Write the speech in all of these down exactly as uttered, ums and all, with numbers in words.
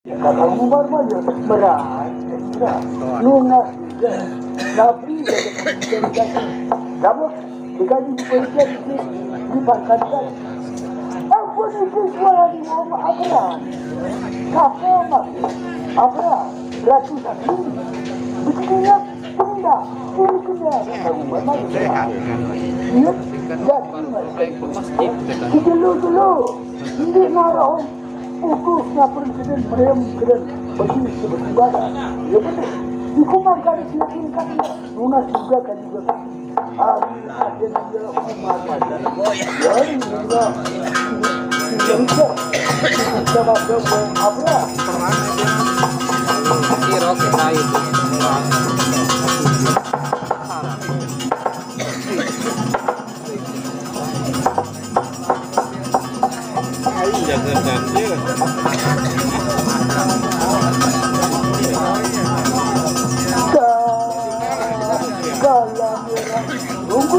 Kakang Umar mah ya, merai. Lunas. Nabi, kamu dikaji diperiksa di, di pangkat. Ampun, itu suara di rumah apa? Siapa, Mas? Apa? Ratu Sakti. Begini ya, benda. Ini kena, kakang Umar mah ya. Iya, jadi, Mas. Dulu, dulu. Ini narong. Utuhnya presiden merem keren bagi sebetul badan. Ya betul. Di Kumar kali siapin kan ya. Lunas juga kan juga. Amin. Akhirnya Umar pada. Ya ini juga. Ini juga. Kita bakal apa? Kiro kita itu. Tunggu.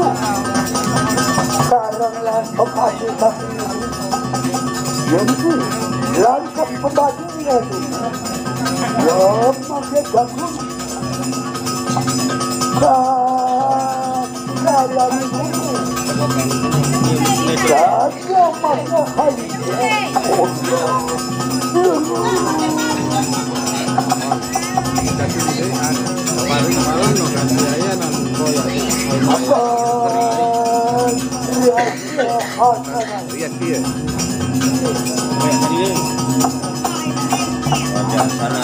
Sekarang lah pembagian. Jadi, langkah pembagian itu. Ya, pakai jagung. Sa-, saya menunggu. Saya masih hari. Apa? Ya, ya, ya. Lihat dia. Wajah sana.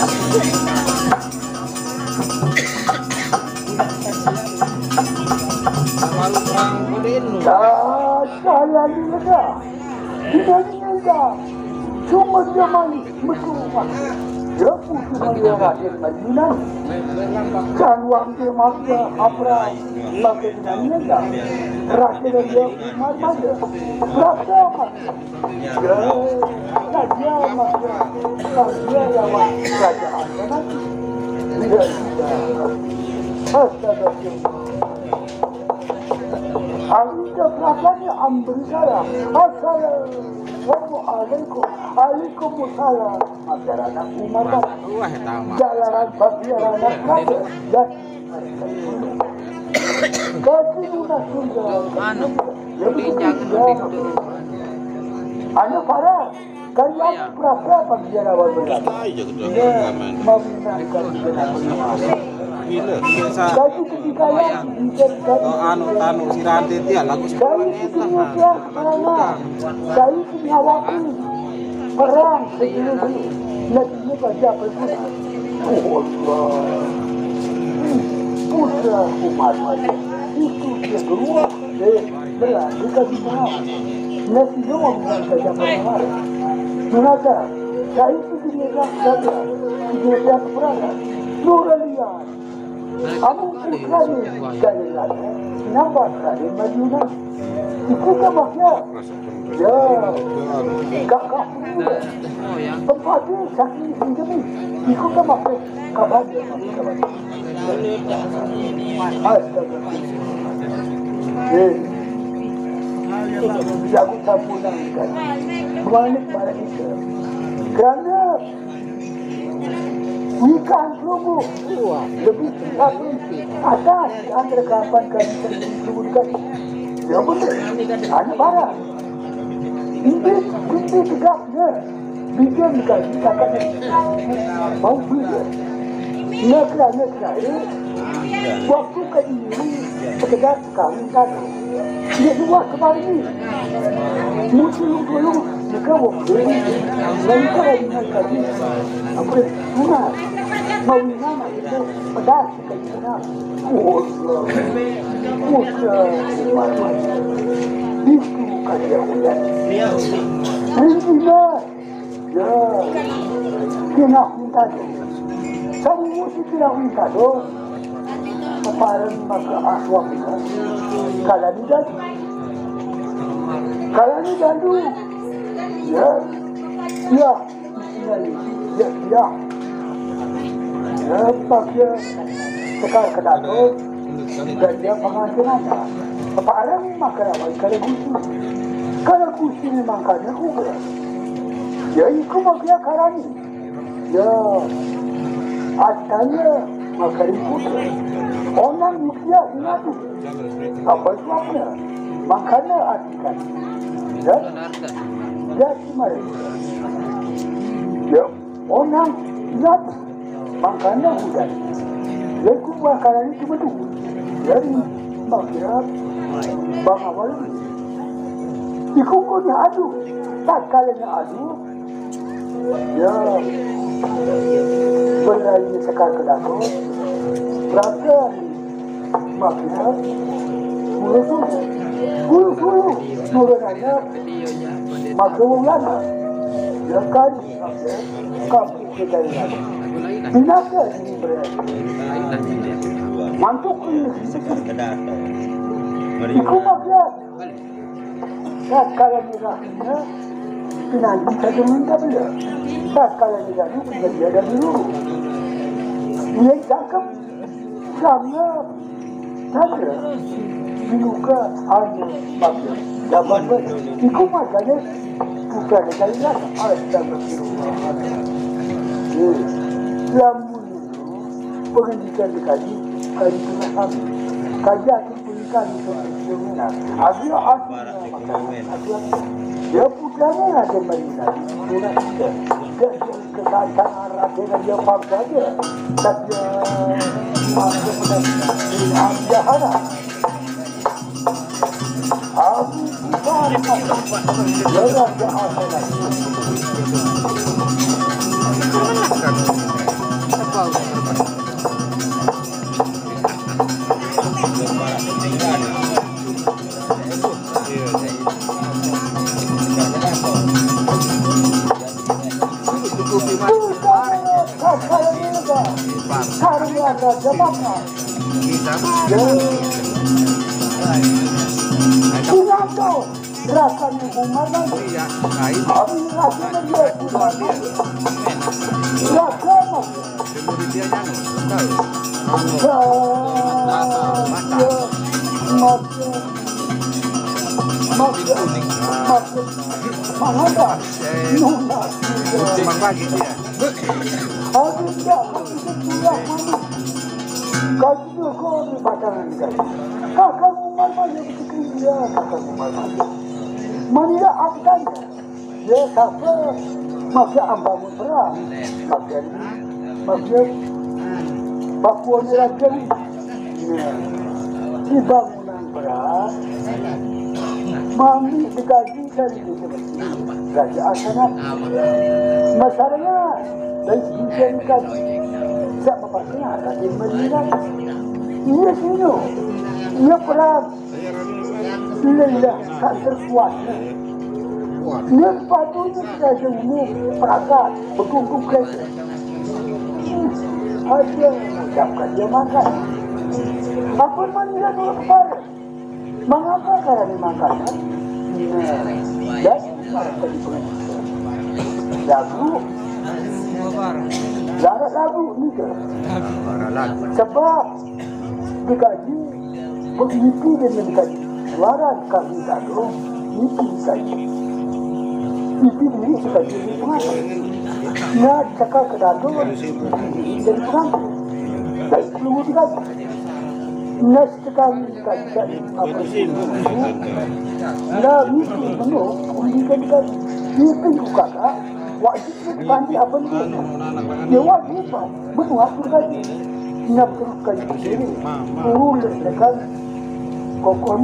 Malu perang kodein lu. Dasar lalu lega. Tidak diindah. Cuma dia malu. Betul, Pak. Dia pun cuma dia Raden Majunan. Kan wang dia mafia apa? Maka dengan lega. Raden dia Umar Mada. Berapa, Pak? Ya, raja, maka raja lewat kerajaan nanti. Tidak bisa. Astaga. Anggota kerajanya ambil salam. Assalamualaikum. Waalaikumsalam. Masyarakat Umar. Wah, tahu. Jalanan bagi anak raja. Dan Anu, linjangan pintu. Anu parah, kalian berapa apa biar awal berapa? Iya, mau bilang kami kenapa? Gila, biasa. Jadi ketika yang Oh, anu, tanu, si Ranti dia lagu sekolah. Saya punya waktu perang sebelum ini. Nantinya kerja apa itu? Oh Allah. Putra Umar Maya. Itu dia keluar. Eh, belah, bukan di bawah. Nantinya mau kerja apa? Ternyata, saya itu dia kerja. Dia kerja perang. Nuralian. Amun putranya dari Raden, nambah Raden Majunan. Iku ka bakya. Ya, kakak. Tempatnya sakit sendiri. Iku ka bakya. Kabar dia, kabar. Astaga. Eh. Jago campuran kan. Balik balik itu. Kerana Ikan sungguh lebih satu atas di antara kapan kami tersebutkan. Ya betul. Hanya barang. Ini, ini tegaknya. Bikin dikasih kata mau beli. Nekra, nekra, eh. Waktu ke ini, sekedar Kawin kado. Dia dua kemarin ni. Muncul dulu, dia kau beri. Lalu kau dengan kami. Apa dia? Tuna. Mau nama itu pedas sekali sana. Putra. Putra. Itu kaya udah. Ini Ya, kena minta tu. Kamu mesti kena minta tu. Paparan maka aswak ni. Kalau ni dah. Kalau ni dah tu. Ya. Ya. Ya, ya. Ya, pakai sekar ke dalam. Dan dia pengantin aja. Paparan maka awal kalau gusi. Kalau gusi memang kena kuka. Ya, ikut makia karani. Ya, artinya maka itu. Orang mukia ingat tu. Apa sebabnya? Makanya artikan. Ya, ya, kemarin. Ya, orang ingat. Makanya hujan. Lagu makanan itu betul. Jadi, makanya, bang awal. Ikut kau ni adu. Tak kala ni adu. Ya. Berlari sekar ke dapur. Berapa? Makanya. Guru suruh. Guru suruh. Nurun aja. Maka ulama. Ya kan? Kamu kita ingat. Binasa ini berlari. Mantuk ini. Ikut makanya. Tatkala ni rahina, pinanti saja minta bela. Tatkala ni gaduh, dia dari dulu. Ia cakap, sama saja. Diluka hanya makin dapat bela. Iku makanya, bukan dari dalam. Astagfirullah. Ya. Lamun pendidikan dikaji, kaji pengetahuan. Kaji Bukan itu. Aku aku dia putranya ada mainan. Dia kita kesantan arah dengan dia paksa aja. Tapi dia masuk ke dia harap. Aku bukan dia raja akhirat. Gerakan hukuman. Iya, lain. Tapi rasanya dia hukuman. Gerakan. Kemudian dia anu, tahu. Mata. Maksud, maksud, maksud, mengapa? Nuna. Cuma pagi dia. Harus dia, harus dia pulang, mami. Kau juga kau di pasangan kau. Kakak Umar banyak begitu dia, kakak Umar banyak. Mana aku tanya? Ya, siapa? Maka ambangun perang. Maka, maka Papua ni raja ni. Ya. Di bangunan perang, mami digaji dari raja Asanak. Masalahnya, dari segi kan, siapa pastinya raja meninggal. Iya, sini. Iya, perang. Lelah, tak terkuat. Dia sepatutnya kita ada umur, perangkat, berkumpul kereta. Ada mengucapkan dia makan. Apa mana dia dulu kepala? Mengapa kalau dimakan? Nah, dan maka diperhatikan. Lagu, larat lagu ni ke? Sebab digaji, mimpi dia mimpi. Suara kami tak ada, mimpi saya. Mimpi diri sebagai pengatur. Nah, cakap ke dalam, jadi pengatur. Baik, perlu digaji. Nah, sekarang digaji, apa sih? Nah, mimpi penuh, pendidikan digaji. Mimpi buka, wajib Panji apa ni? Dia wajib, Pak. Betul aku tadi. Nak teruskan diri. Turun dekat kokon.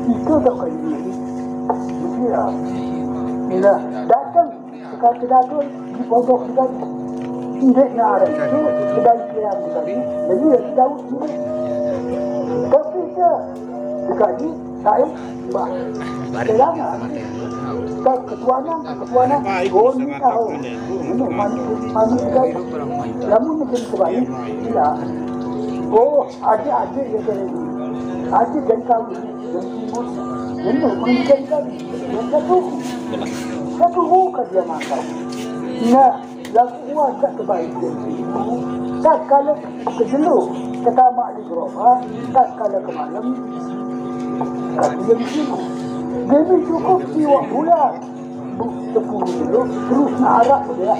Itu tak kali ini. Dia. Bila datang, dekat kedaton, di pondok dekat. Tidak nak ada itu, sedang kiam dekat. Jadi, dia tahu diri. Tapi dia, dekat ni, Tahu? Bah. Barang. Selama tak ketuanan, tak ketuanan. Ini tahu. Ini mandi, mandi juga. Namun mungkin kembali. Tidak. Oh, ada, ada yang dari ini. Ada dari kami. Dari timur. Ini mungkin dari kami. Yang satu. Satu bukan dia makan. Nah, Lagu kuat tak kebaik dia. Tak kalau kejelu, ketamak di gerobak, tak kalau ke malam, tak dia di sini. Jadi cukup siwak bulan. Sepuluh kilo, terus narak dia.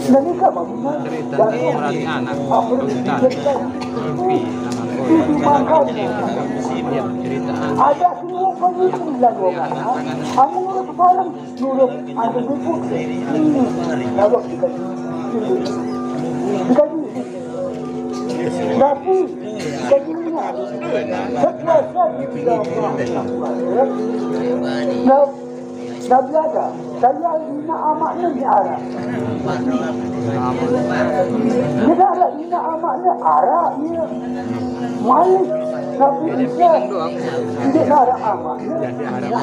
Jadi kan bangunan. Cerita dari anak. Apa? Cerita. Itu makanya. Ada semua pemimpin dan orang. Kamu urut bareng, urut ada buku. Hmm. Lalu kita kita tapi jadinya setelah saya tidak pernah. Nah, Nabi Adam, saya ina amaknya ni arah. Tidak ada ina amaknya arah, ya. Malik, Nabi Isa, tidak ada amaknya,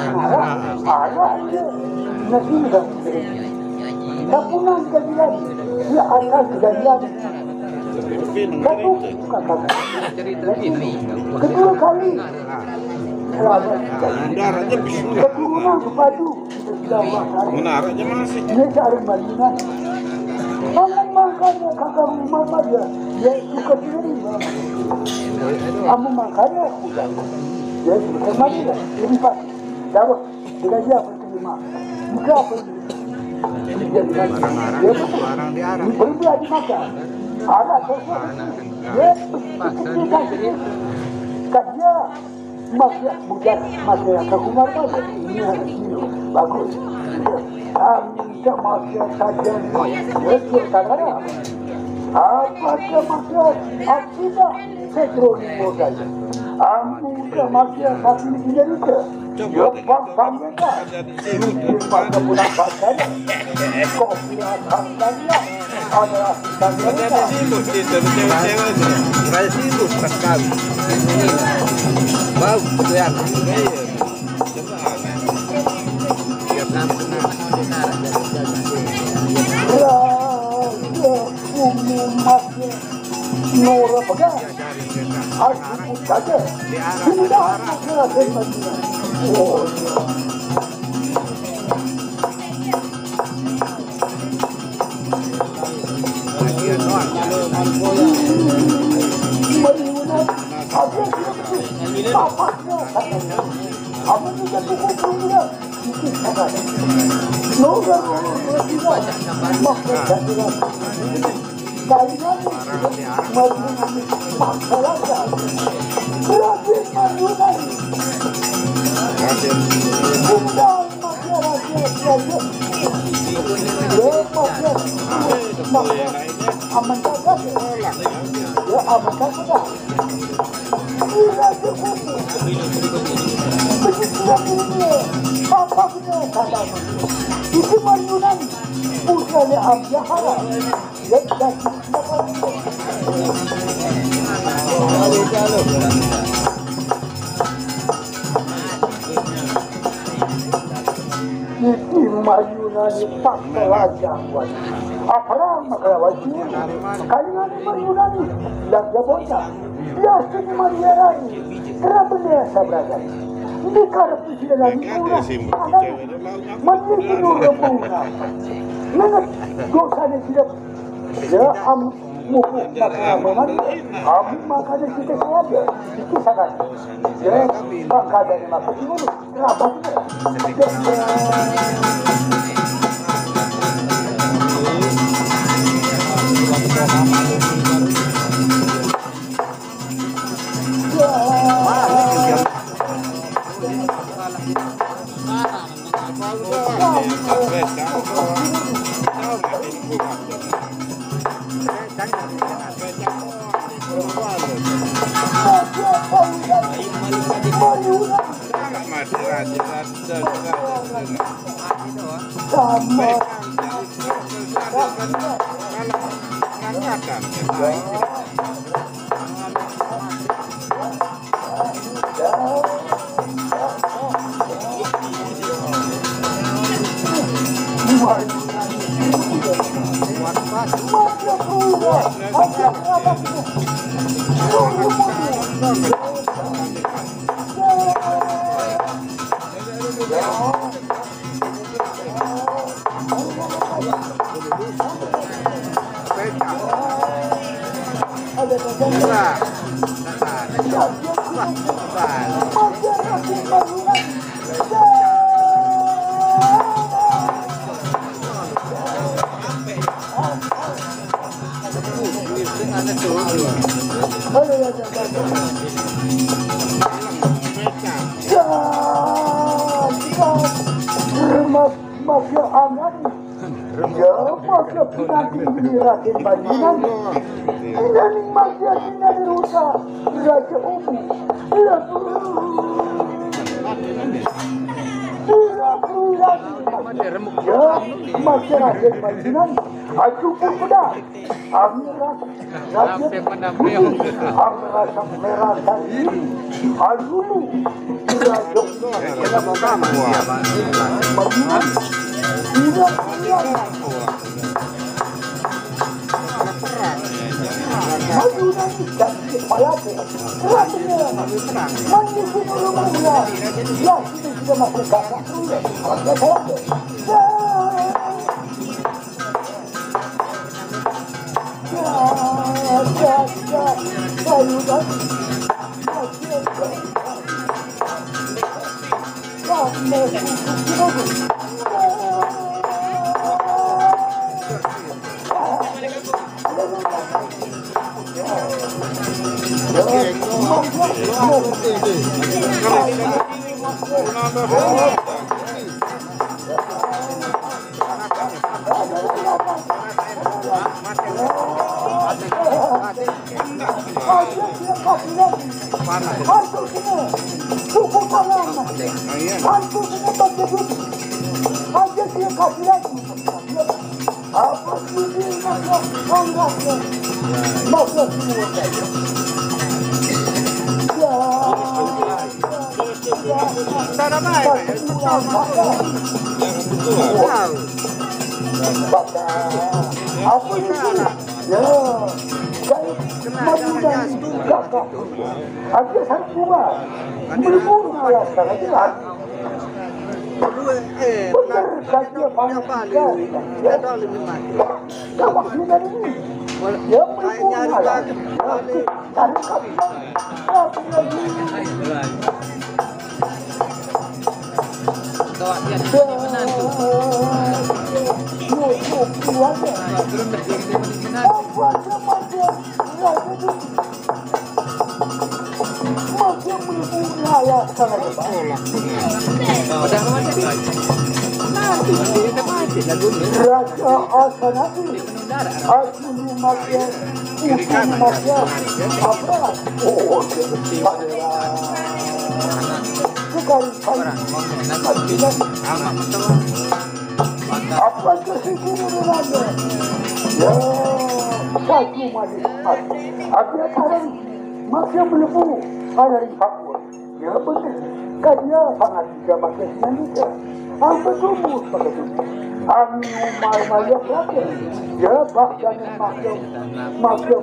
arah, arah, ya. Nabi Isa. Kapunan kejadian, ya, asal kejadian. Satu, kakak. Kedua kali, keturunan kepadu. Menarik aja masih. Dia cari bangunan. Kamu makanya kakak rumah aja. Dia suka sendiri. Kamu makanya udah. Dia suka sendiri. Jadi pas dapat, kita dia apa terima. Bukan apa. Dia bilang, dia barang di arah. Baru dia dimakan. Anak sosok. Dia, dia, dia, dia, dia, Maksudnya bukan, maksudnya ke Umar bagus. Ini harus ini bagus. Amin ke maksudnya saja. Betul, karena apa ke maksudnya? Akibat petrol modal. Amin ke maksudnya, tapi ini itu. Yo, pam, pam, mereka. Ini pada bulan pakai. Kopi akan banyak. Ada Ada sibuk di cewek-ceweknya. Saya sibuk sekali. Ini. Bagus, kelihatan. Iya. Tiap nama kenal. Nora pegang. Aku saja. Sudah, aku kira saya. Oh. Itu mayunan putranya Abjahara. Iki mayunane tak kelajang. Apa makalawa iki? Kalingane mayunane yang jabonya. Biasane mayunane. Kenapa dia sabrakan? Ini karep tidak lagi kurang. Mending dulu rembulan. Nenget dosanya tidak. Ya, am, muku, maka amangan, am, makanya kita saja. Itu sangat. Ya, maka dari maka dulu, kenapa tidak? Ya. Ayo, ya, ya, ya, ya. Ya, ya. Mas, mas, ya, angan. Ya, mas, ya, pinanti ini Raden Bandinan. Ini, mas, ya, ini dari Rusa. Raja Ubu. Ya, ya, ya. Ya, mas, ya, Raden Bandinan. Aku pun sudah. Amira, Raja, Amira Samera Tadi, Alulu, Raja, Madura, Madura, dan kepala, Raja, Mandi, Madura, ya, sudah, sudah masuk kakak, sudah, sudah, sudah. Apa itu? Ya, saya maju dari kakak. Aku satu dua. Melebur malah sekarang jelas. Benar saja panas sekali. Ya. Gawat juga ini. Ya, melebur malah. Ya, tarik kaki. Kaki lagi. Tuh, dia di sini menantu. Nah, turun dari sini menantu. Udah, udah. Nanti, dia akan mati lagunya. Raja Asanati. Aku rumahnya, aku rumahnya. Apa? Oh, bukan. Apa yang terjadi dengannya? Ya, satu manis. Aku sekarang masih melebu. Ada di Papua. Ya, betul. Kan dia sangat tidak pakai dinamika. Apa tumbuh pakai tumbuh. Kami umar maya berapa? Ya, bahkan macam, macam,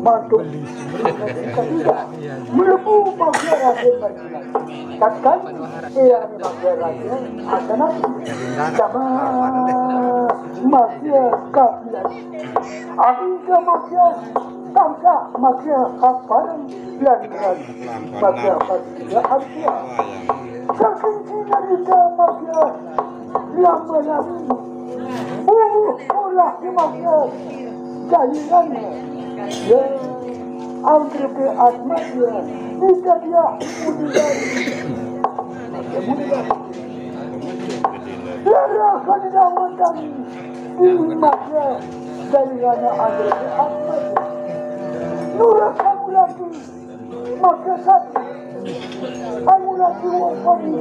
macam. Kita tidak. Melebu masyarakat Banjiran. Takkan ia masyarakat akan sama masyarakat. Aku masyarakat tangkap masyarakat Padang dan masyarakat tidak ada. Saking cinta masyarakat lama-lama. Uh, olah masyarakat. Jaliran. Ya, angker ke atmat ya. Bisa dia mudah. Mudah. Lara kandang matang. Ini maka dari rana angker ke atmat ya. Nurah kamu lagi. Maka satu. Aku lagi wong kami.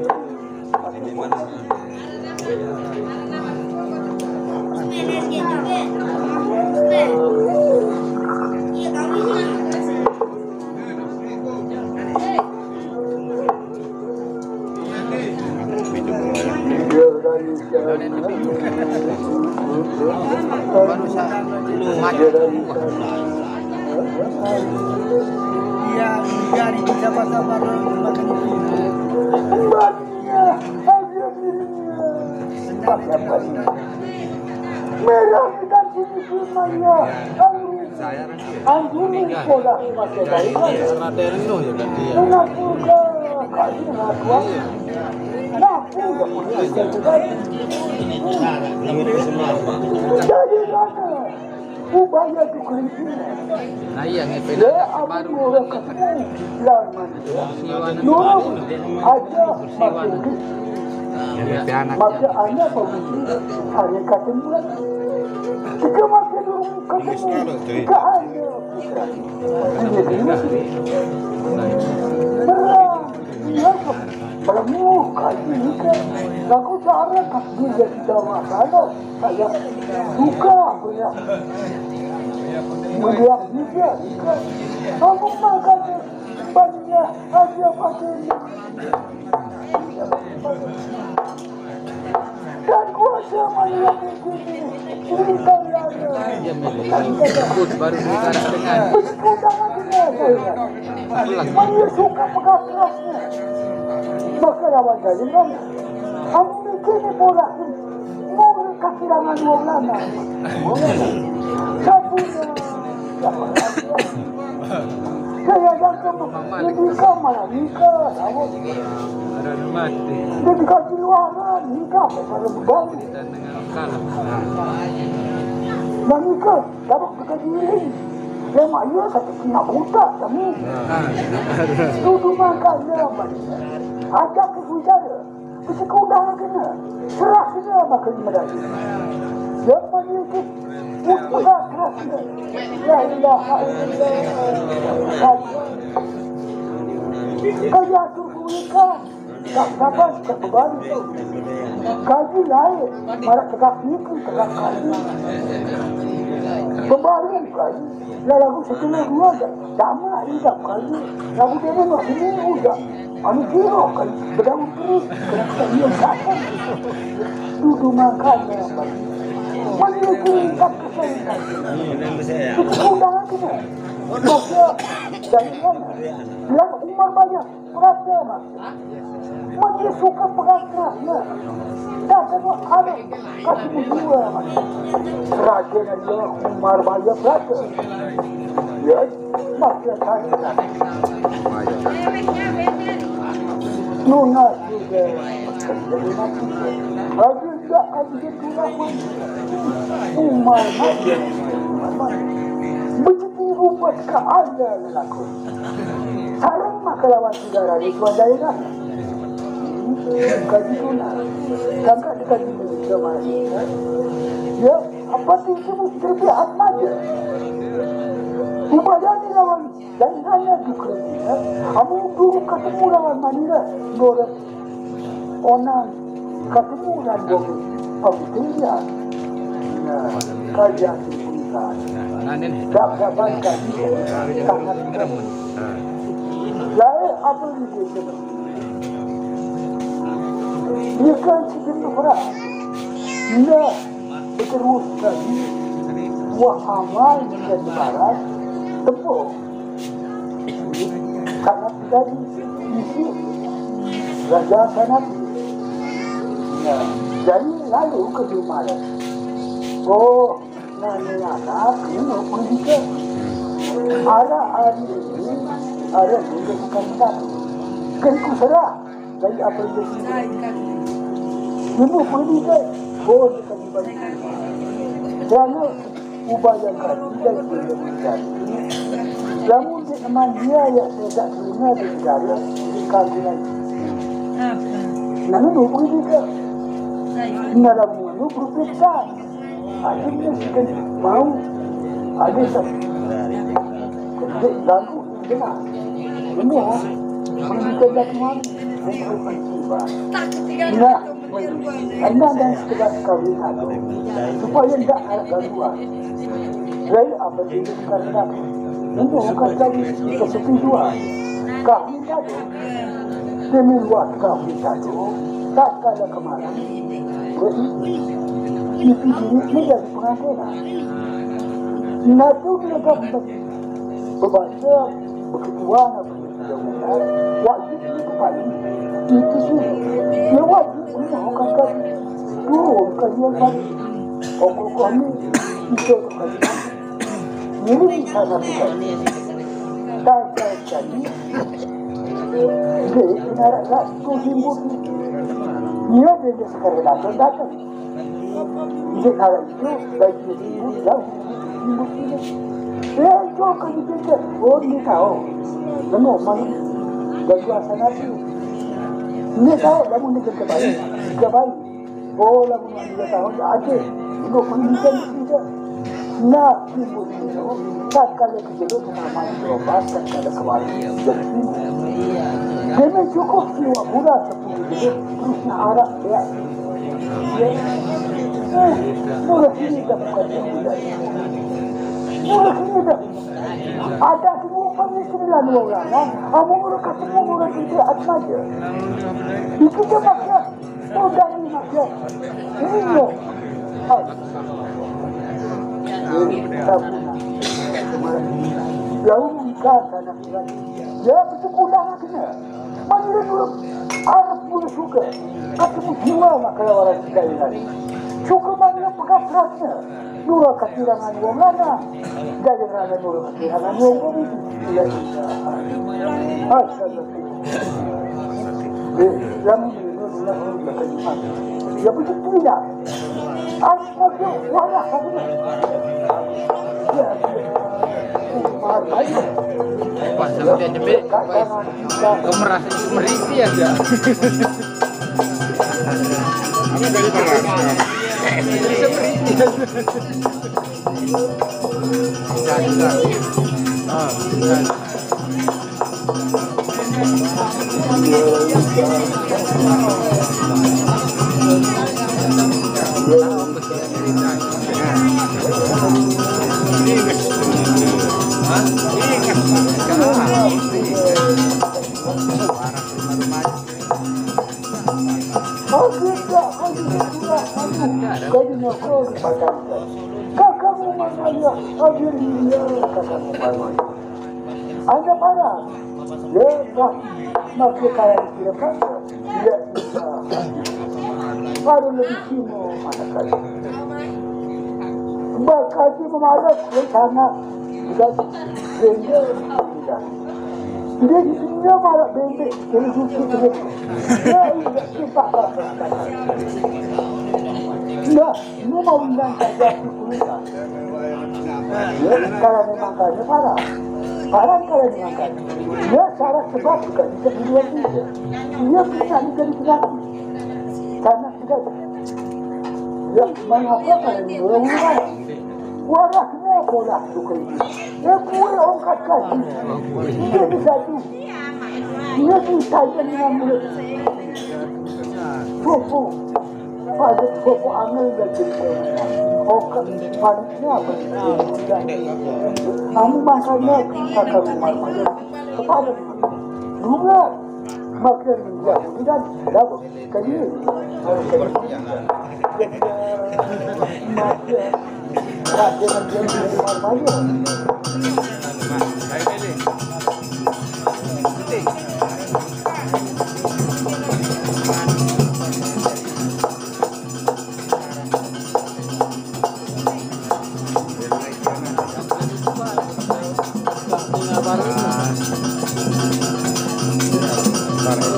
Iya, iya, di siapa-siapa orang makan itu. Merah kita sini semuanya. Ampun, pola pakai baik. Mengaku ke kasih ngakuan. Ngaku ke punya. Jadi mana? Ubaya tu kelingking. Nah, iya, ngepe. Ya, aku baru orang ketemu. Lawan mana? Nurung aja makin. Ngepe anak. Maka anak pemikir hari ketemu. Jika makin nurung ketemu, jika ada. Ini dulu. Berat. Iya, Pak. Bermuka ini kan. Aku cara tak dia tidak masalah. Saya suka punya melihat juga. Kamu makan banyak aja pakai ini. Dan kuasa melihat ini. Cerita yang Dia main. Baru dua karat dengan. Betul banget ini, saya. Mana suka pegang kerasnya. Maka lawan saya kan. Kamu mikir ni bola ni. Mau kasih tangan dua belas. Satu. Saya jangan ini kau malah nikah. Kamu Ada mati. dia dikasih luaran nikah pada beban. Kita dengan kalah. Dan nikah dapat kita diri. Dia mak dia kata kena buta kami. Tuduh makan dia apa ni? Ada ke bicara. Mesti kau dah kena. Serah kena makan dia. Dia mana itu? Mutlak serah kena. La ilaha illallah. Kaya tu nikah. Tak dapat tak berbalik. Kaji lain. Malah tegak niku, tegak kaji. Pembaru kaji. Lah lagu sekolah dua dah. Sama hidup kaji. Lagu dia ni masih ni udah. Anu kira kan. Berdaun terus. Kena kita dia kata. Duduk makan ya. Mana kira tak kesal. Itu udah lagi ni. Maka dari mana? Bilang Umar banyak. Perhatian, Mas. Mana suka perhatian, ya. Dah semua ada kasih berdua, Mas. Perhatian adalah Umar banyak perhatian. Ya, Mas, ya, saya. Lunas juga. Lagi tak ada tulang, Mas. Umar, Mas. Begitu rupa ke Allah lelaku. Sarang maka lawan saudara ni tuan daerah. Kaji guna. Sangka dikaji guna. Ya, apa tu itu terbihat maja. Ubayani lawan daerahnya juga. Amu dulu ketemu lawan Manila. Orang Onan ketemu dan bumi pemilihan. Nah, kajian pemilihan. Tak dapat kaji sangat. Lain apa lagi dia? Dia kan sedikit berat. Nah, terus kaji. Buah amal menjadi barat. Tempuh. Karena tadi isi raja sana. Ya, jadi lalu ke rumah. Oh, nani anak ini mau pergi ke. Ada hari ini, ada juga bukan satu. Kan ku serah dari apa yang dia sudah. Ini pergi ke. Oh, dia akan dibagi. Kerana ubayangkan tidak boleh menjadi. Namun dia teman dia yang tidak terima di negara kami lagi. Namun hubungi juga. Dalam minggu berpisah. Akhirnya sudah mau. Ada tak? Ganggu. Dengar. Semua. Menunjukkan jatuhan. Nah, anda dan sekedar kawin satu. Supaya tidak ada gangguan. Lain apa dia bukan satu. Ini bukan kawin. Kesetujuan. Kawin satu. Demi luar kawin satu. Tak kala kemarin. Jadi, itu diri ini jadi pengantin. Nah, tu dia dapat bebaca, beketuan, apa Wajib itu kali. Itu sih. Dia wajib punya orang kali. Dua orang kali yang kali. Pokok kami, kita tu kali. Ini sana tu kali. Tak jadi. Dia kena nak tu simbol tu. Dia dia sekarang datang datang. Dia kalau itu bagi simbol jauh. Eh, coba dipikir, oh, ini tahu. Lalu main dari sana tu. Ini tahu, kamu ni ke baik, ke baik. Oh, lagu ni dia tahu, ya, aje. Ini pendidikan kita. Nah, ibu itu, tak kalau kita tu sama berobat, tak ada kembali. Jadi, dia cukup jiwa bulan sepuluh itu, terusnya arah dia. Murah ini dah bukan dia. Murah ini dah. Ada semua pemikiran orang, kan? Kamu murah ketemu murah itu apa aja. Itu dia maksud. Udah ini maksud. Ini loh. Hai. Ini tak guna. Jauh kita sana. Ya, betul pulang akhirnya. Manira nurut arep mulih juga. Ketemu jiwa mak kelawaran sekali lagi. Juga manira pegas rasnya. Nurut kasirangan wong lanang. Daya rana nurut kasirangan wong wong itu. Iya, iya. Astaga. Eh, lamun ini nurut kasirangan. Ya, begitu ya. Wah, sampai nyemik. Gemeras, merisi aja. Bisa merisi. Ah, bisa. Kakak rumah saya, hadir dia, kakak rumah saya. Ada mana? Ya, Pak. Maksud saya kira-kira. Ya, baru lebih sino mana kali. Bakal dia memadat ke sana. Sudah, sehingga, sudah. Dia, dia malah bembek, jadi suci terus. Ya, iya, kita. Nah, ini mau bilang saja, ya, kalau memang kaya parah. Parah kalau memang kaya. Ya, salah sebab juga bisa dibuat juga. Dia bisa menjadi penyakit. Karena tidak. Ya, mengapa kalau orang orang? Warahnya bola juga ini. Ya, kue ongkat kaki. Dia bisa juga. Dia bisa dengan mulut. Sopo. Pada sopo angel dan cerita. Oke, paniknya apa? Kamu makanya kakak rumah saya. Kepada juga. Makin menjauh. Tidak, tidak. Kamu harus.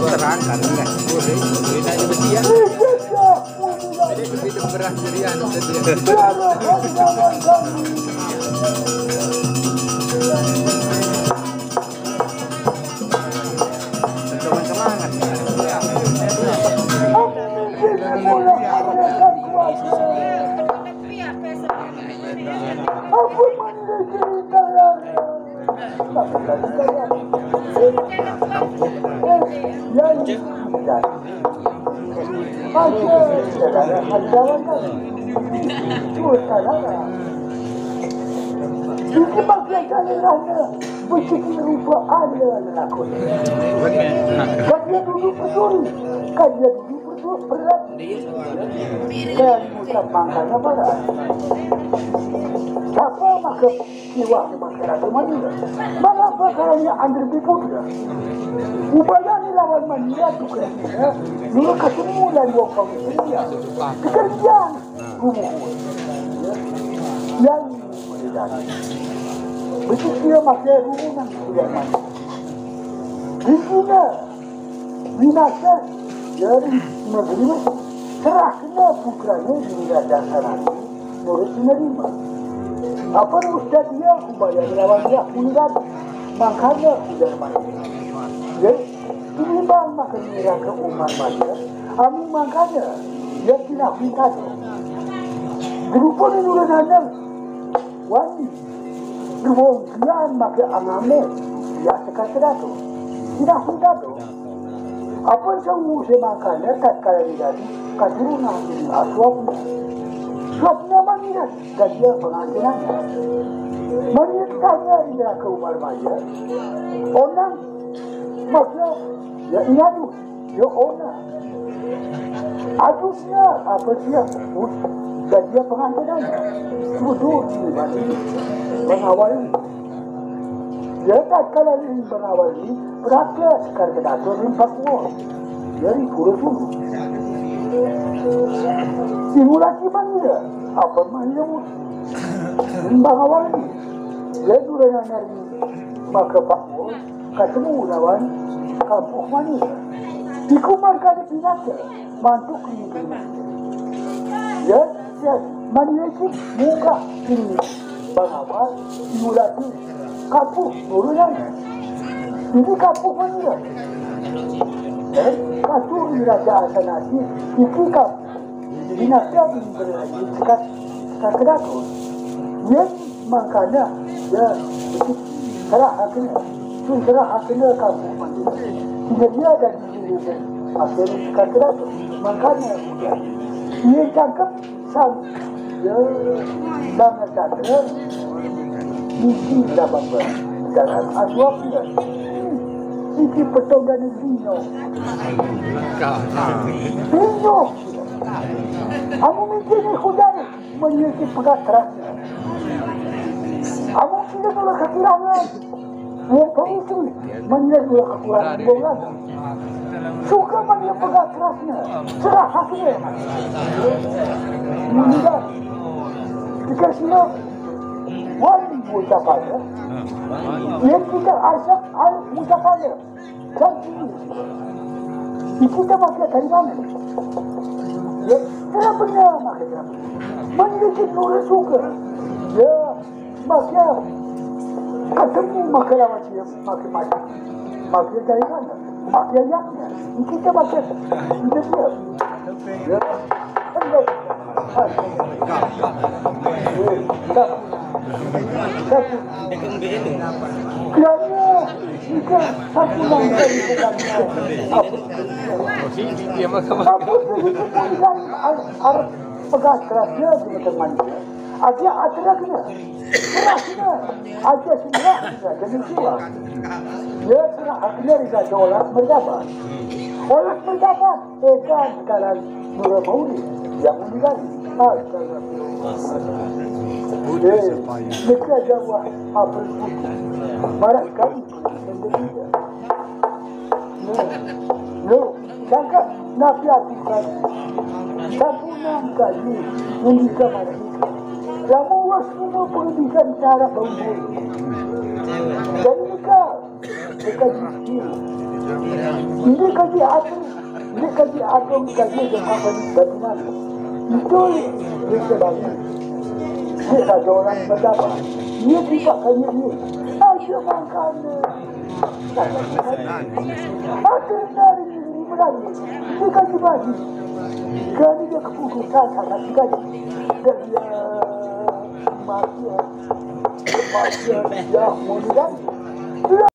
Terang kan, enggak? Boleh, boleh naik besi ya. Jadi begitu beras jadi anu tadi. Semangat. Iki bagian kalirannya. Mesti rupa ada lakukan. Kan dia duduk peduli. Kan dia duduk peduli berat. Kan ucap makanya pada. Siapa maka jiwa di masyarakat Madura? Mengapa karena Andri Biputra? Upaya lawan Madura juga. Ya. Dulu ketemu dan dua kali dia. Pekerjaan. Rubuh. Yang betul dia pakai rubuh nang sudah mati. Di sini binasa dari negeri serah kena putranya di dasar nurut menerima. Apa ustaz dia, kubaya lawan dia, kuliran. Makanya, ujar Maya. Ya, ini bang makan nira ke umat Maya. Amu makanya, dia tidak pintar. Berupa ni nurun anak. Wani. Wong kian make angame. Ya, sekat sedato. Tidak pintar tu. Apa yang saya makanya, tak kala ni tadi, katurunan ini, ah, suapnya. Suapnya mana? Gajian pengantinannya. Mari tanya ia ke Umar Maya. Onang, maka, ya, ia tu, ya, onang. Adusnya, apa dia? Gajian pengantinannya. Duduk di balik pengawal. Ya, tak kala ini pengawal ini, berapa sekar kedatur empat puluh. Dari puluh tu. Ibu laki mana? Apa mana? Pengawal ini. Ya, dulu yang hari maka Pak Bos ketemu lawan kampung mana? Iku marga di Pinaka, mantuk di. Ya, ya, mana itu muka ini. Pengawal, ibu laki, kampung, turunan. Ini kampung mana? Eh, kampung di Raja Asanati, iki kampung. Dinasti aku ini berlagi, sekat, sekat kedaku. Ya, makanya, ya, itu serah haknya. Itu serah haknya kampung mana. Tidak dia ada di sini, akhirnya sekat kedaku. Makanya, ya. Ia cakap, Sam, ya, banget cakap. Mungkin dapat ber-, dalam asuap dia. Iki petong dan Lino. Lino. Kamu mikir ni kuda ni. Menyuci pegat terasnya. Kamu kira kalau kekurangan. Wong pemicu. Menyuci kekurangan. Wong lama. Suka mana pegat terasnya. Serah hasilnya. Meninggal. Dikasih wali ucapannya. Yang kita asak alif ucapannya. Dan ini. Kita pakai dari mana? Ya, kenapa dia pakai dari mana? Mana dia nurut suka? Ya, maka ketemu maka lawan dia, maka mati. Maka dari mana? Maka ayahnya. Kita pakai. Kita dia. Ya. Enggak. Enggak. Enggak. Kerana jika satu langkah di depan apa? Apa tu itu pun kan ar-, ar-, pegas kerasnya di macam mana? Ada aturan kena. Kerasnya. Ada sebelah, ada dua. Ya, kerasnya di kata orang berjabat. Orang berjabat. Ekan sekarang Nura Mauli yang meninggal. Astagfirullah. Boleh. Mereka jawab apa pun. Marah kami. No. No. Sangka Nabi Atikan. Sampuna kali. Meninggal malam. Kamu was semua pendidikan cara bau. Jadi mereka Dikaji. Ini kaji atur, ini kaji atur, kaji dengan apa ni, bagaimana? Itu dia sedang. Dia ada orang berdapat. Dia buka kaji ni. Aja makan. Atur dari ini berani. Ini kaji bagi. Kerana dia keputusan sangat dikaji. Dan dia mati. Mati. Ya, mudah.